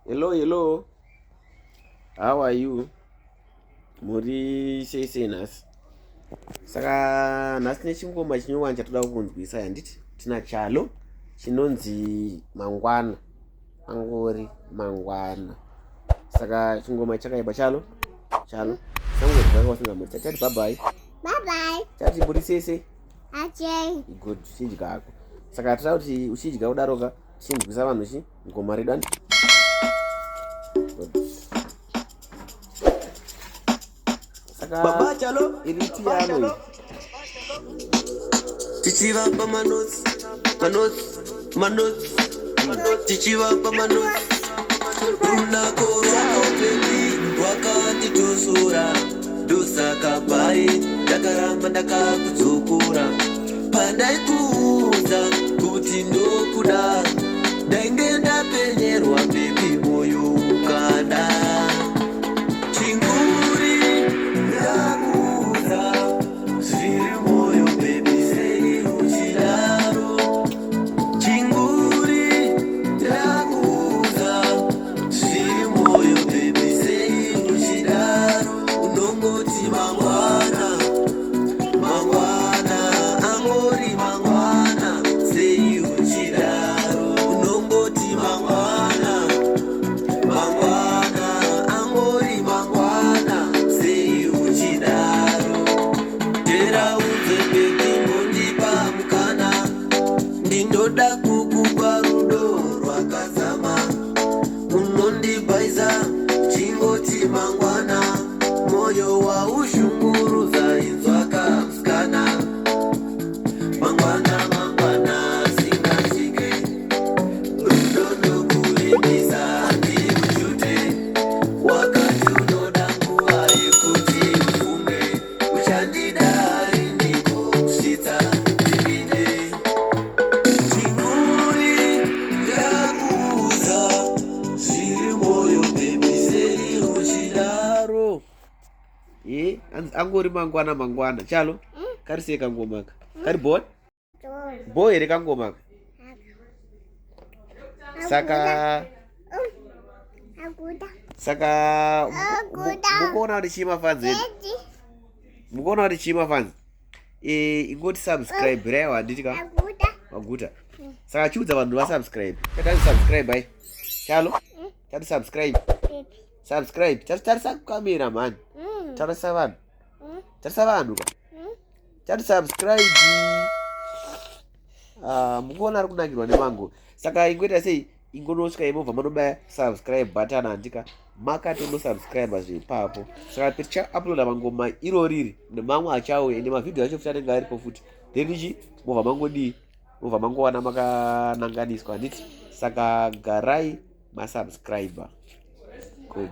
Hello, hello. How are you? Muri sei sei nhasi? Saka nhasi nechingoma chinyowani chatoda kukunzwisa handiti? Tina chalo chinonzi mangwana. Angori mangwana. Saka chingoma chakaipa chalo. Chalo. Sango zvaka wasingamuri. Chati bye bye. Bye bye. Chati muri sei sei? Achei. Good, chidya hako. Saka toda kuti uchidya kudaroka chinzwisa vanhu chi ngoma redu ani saka Baba Chalo, iri piano iyi tichivapa manotsi, manotsi, manotsi, tichivapa manotsi. Runako rwako baby rwakanditosora, ndosaka pai ndakaramba ndakakudzokora. Pandaikuudza kuti ndokuda, ndainge ndapenyerwa baby moyo ukada. Chinguri ndakuudza zviri moyo baby sei uchidaro. Chinguri ndakuudza zviri moyo baby sei uchidaro. Unongoti mangwana mangwana angori mangwana sei uchidaro. Unongoti mangwana mangwana angori mangwana sei uchidaro. Teraudze baby mondipa mukana ndinoda kukupa rudo rwakazama unondibhaisa chingoti mangwana moyo waushunguruza inzwaka musikana mangwana mangwana singasvike rudo ndokuvimbisa ndimushute wakati unoda nguva yekuti ufunge uchandida riniko kusvitsa ndipinde chinguri ndakuudza zviri moyo baby sei uchidaro daro e angori mangwana mangwana chalo kari sei kangoma ka kari bho bho here kangoma ka saka Aguda. saka Aguda. mukuona kuti chii mafanzi edu Edi. mukuona kuti chii mafanzi e, ingoti subscribe raiwa handiti ka Aguda. waguta saka chiudza vanhu vasubscribe chatati subscribe ai chalo chati subscribe Baby. subscribe chati tarisa kukamera mhani tarisa vanhu tarisa vanhu ka chati subscribe. Ah, mukuona ari kunakirwa nemango saka ingoita sei ingonosvika imobva manobaya subscribe button handika makatonosubscribe zveipapo saka tichauploada mangoma iroriri nemamwe achauya ende mavhidhiyo acho futi anenge aripo futi then ichi mobva mangodii mobva mangowana makananganiswa handiti saka garai masubscriber good.